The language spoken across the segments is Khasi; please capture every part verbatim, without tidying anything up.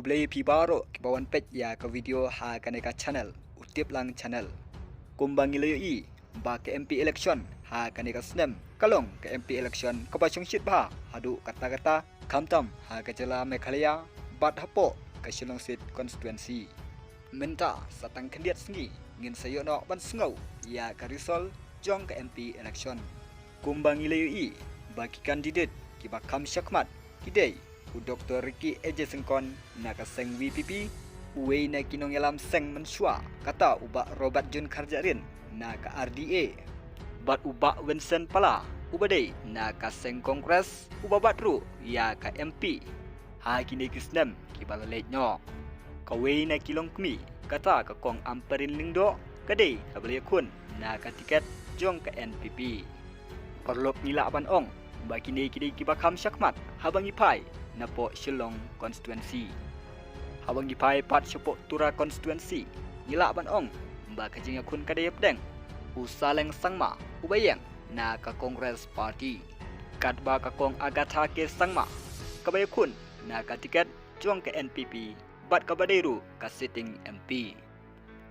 Khublei phi baroh kiba wan peit ïa ka video ha kane ka channel, U Tip Lang Channel. Kumba ngi la ïohi ba ka M P election ha kane ka snem ka long ka M P election kaba shongshit bha haduh katta katta, khamtam ha ka jylla Meghalaya bad hapoh ka Shillong Seat Constituency. Mynta sa tang khyndiat sngi ngin sa ïoh noh ban sngew ïa ka result jong ka M P election. Kumba ngi la ïohi ba ki candidate kiba kham shakhmat ki dei u Doktor Ricky A J Syngkon na ka seng V P P, uwei na ki nongïalam seng mynshuwa kata u Bah Robert June Kharjahrin na ka R D A, bad u Bah Vincent Pala uba dei na ka seng Congress uba bat ruh ïa ka M P ha kine ki snem kiba la leit noh. Kawei na ki longkmie kata ka Kong Ampareen Lyngdoh ka dei kaba la ïakhun na ka tiket jong ka N P P. Paralok, ngi lah ban ong ba kine ki dei kiba kham shakhmat haba ngi phai napoh Shillong Constituency. Haba ngi phai pat shapoh Tura Constituency, ngi lah ban ong ba ka jingïakhun ka dei hapdeng u Saleng Sangma uba ïeng na ka Congress Party, katba ka Kong Agatha K Sangma kaba ïakhun na ka tiket jong ka N P P bad kaba dei ruh ka sitting M P.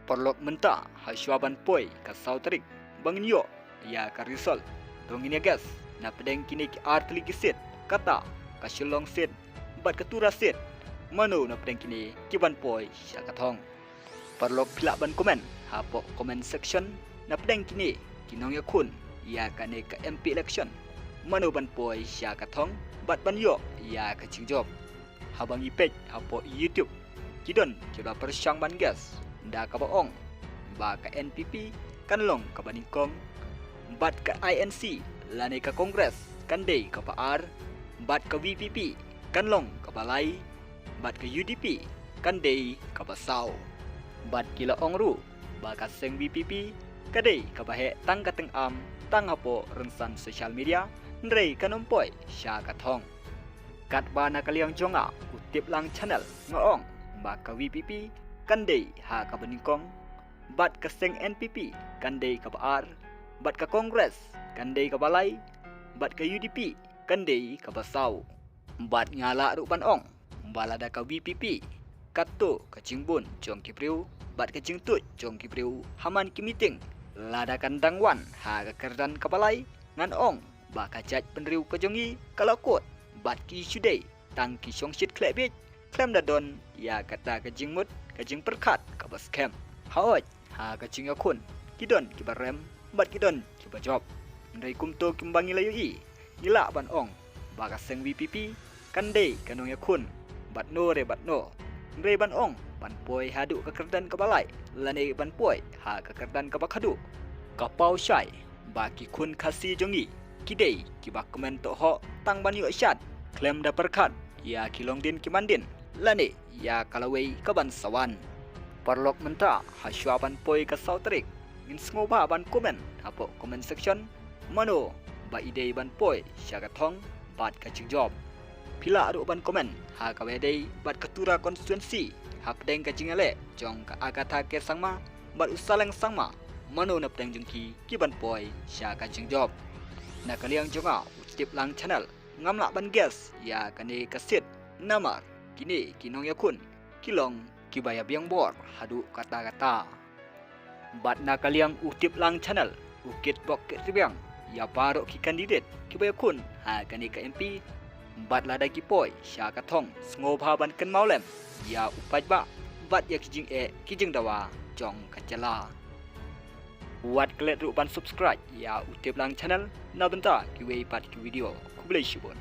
Paralok, mynta ha shuwa ban poi ka saw tarik ba ngin ïoh ïa ka result, to ngin ïa guess na pdeng kine ki ar tylli ki seat, kata ka Shillong Seat bad ka Tura Seat, mano na pdeng kine ki ban poi sha ka thong. Paralok, phi lah ban comment hapoh comment section na pdeng kine ki nongïakhun ïa kane ka M P election, mano ban poi sha ka thong bad ban ïoh ïa ka jingjop. Haba ngi peit hapoh YouTube, ki don kiba pyrshang ban guess da kaba ong ba ka N P P kan long kaba nyngkong, bad ka I N C lane ka Congress kan dei kaba ar, bad ka V P P kan long kaba lai, bad ka U D P kan dei kaba saw. Bad ki la ong ruh ba ka seng V P P ka dei kaba heh tang ka tyngam, tang hapoh rynsan social media, hynrei kan ym poi sha ka thong. Katba na ka liang jong nga, U Tip Lang Channel, nga ong ba ka V P P kan dei ha kaba nyngkong, bad ka seng N P P kan dei kaba ar, bad ka Congress kan dei kaba lai, bad ka U D P kan dei kaba saw. Bad nga lah ruh ban ong ba lada ka V P P, kato ka jingbun jong ki briew bad ka jingtuid jong ki briew ha man ki meeting, lada kan dang wan ha ka kyrdan kaba lai, ngan ong ba ka jaitbynriew ka jong ngi ka la kut, bad ki shu dei tang ki shongshit khleh bieit, khlem da don ïa kata ka jingmut ka jingpyrkhat kaba skhem. Hooid, ha ka jingïakhun ki don kiba rem bad ki don kiba jop. Hynrei kumto kumba ngi la ïohi, ngi lah ban ong ba ka seng V P P kan dei ka nongïakhun bad no re bad no. Hynrei ban ong ban poi haduh ka kyrdan kaba lai lane ban poi ha ka kyrdan kaba khadduh, ka paw shai ba ki khun Khasi jong ngi ki dei kiba kmen tohok tang ban ïoh shad, khlem da pyrkhat ïa ki longdien ki mandien lane ïa ka lawei ka ban sa wan. Paralok, mynta ha shuwa ban poi ka saw tarik, ngin sngewbha ban comment hapoh comment section mano ba i dei ban poi sha ka thong bad ka jingjop. Phi lah ruh ban comment ha kaba ïadei bad ka Tura constituency hapdeng ka jingïaleh jong ka Agatha K Sangma bad u Saleng Sangma, mano na pdeng jong ki ki ban poi sha ka jingjop. Na ka liang jong nga, U Tip Lang Channel, ngam lah ban guess ïa kane ka seat namar kine ki nongïakhun ki long kiba ïa biang bor haduh katta katta. Bad na ka liang U Tip Lang Channel, u kit bok kit rbiang ïa baroh ki candidate kiba ïakhun ha kane ka M P. Bad lada ki poi sha ka thong, sngewbha ban kynmaw lem ïa u paidbah bad ïa ki jingeh ki jingdawa jong ka jylla. Wat klet ruh ban subscribe ïa U Tip Lang Channel na bynta kiwei pat ki video. Khublei shibun.